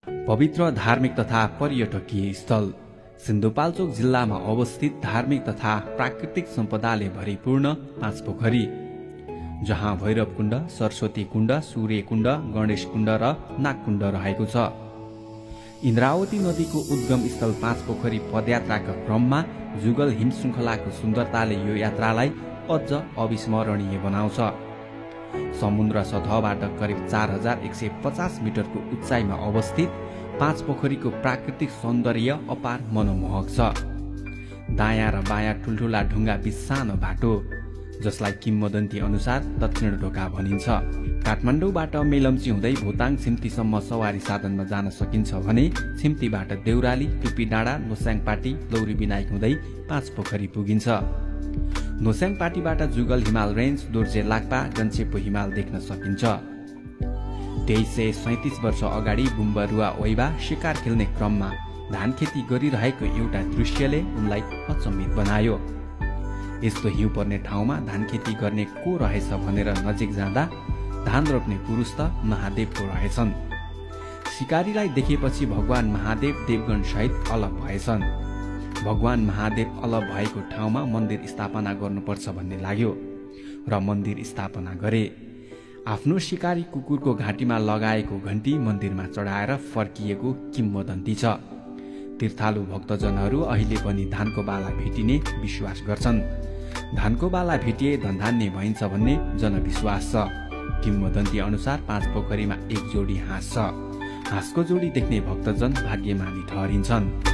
पवित्र धार्मिक तथा पर्यटकीय स्थल सिन्धुपाल्चोक जिल्लामा अवस्थित धार्मिक तथा प्राकृतिक सम्पदाले भरिपूर्ण पाँचपोखरी, जहाँ भैरव कुण्ड, सरस्वती कुण्ड, सूर्य कुण्ड, गणेश कुण्ड र नागकुण्ड रहेको छ। इन्द्रावती नदीको उद्गम स्थल पाँचपोखरी पदयात्राका क्रममा जुगल हिम श्रृङ्खलाको सुन्दरताले यो यात्रालाई अझ अविस्मरणीय बनाउँछ। समुद्र सतहबाट करिब 4150 मिटरको उचाइमा अवस्थित पाँचपोखरीको प्राकृतिक सौन्दर्य अपार मनमोहक छ। दायाँ र बायाँ ठुल्ठुला ढुङ्गा बीच सानो बाटो, जसलाई किम्वदन्ती अनुसार दक्षिण ढोका भनिन्छ। काठमाडौँबाट मेलम्ची हुँदै भोताङ छिम्तीसम्म सवारी साधनमा जान सकिन्छ भने छिम्तीबाट देउराली, टुपी डाँडा, नोस्याङपाटी, लौरी विनायक हुँदै पाँचपोखरी पुगिन्छ। नोस्याङपाटीबाट जुगल हिमाल रेन्ज, दोर्जे लाक्पा, गन्चेपो हिमाल देख्न सकिन्छ। 2337 वर्ष अगाडि बुम्बरुवा ओइबा शिकार खेल्ने क्रममा धान खेती गरिरहेको एउटा दृश्यले उनलाई अचम्मित बनायो। यस्तो हिउँ पर्ने ठाउँमा धान खेती गर्ने को रहेछ भनेर नजिक जाँदा धान रोप्ने पुरुष त महादेव पो रहेछन्। शिकारीलाई देखेपछि भगवान महादेव देवगण सहित अलग भएछन्। भगवान महादेव अलग भएको ठाउँमा मन्दिर स्थापना गर्नुपर्छ भन्ने लाग्यो र मन्दिर स्थापना गरे। आफ्नो शिकारी कुकुरको घाँटीमा लगाएको घण्टी मन्दिरमा चढाएर फर्किएको किम्वदन्ती छ। तीर्थालु भक्तजनहरू अहिले पनि धानको बाला भेटिने विश्वास गर्छन्। धानको बाला भेटिए धनधान्य भइन्छ भन्ने जनविश्वास छ। किम्वदन्ती अनुसार पाँचपोखरीमा एक जोडी हाँस छ। हाँसको जोडी देख्ने भक्तजन भाग्यमानी ठहरिन्छन्।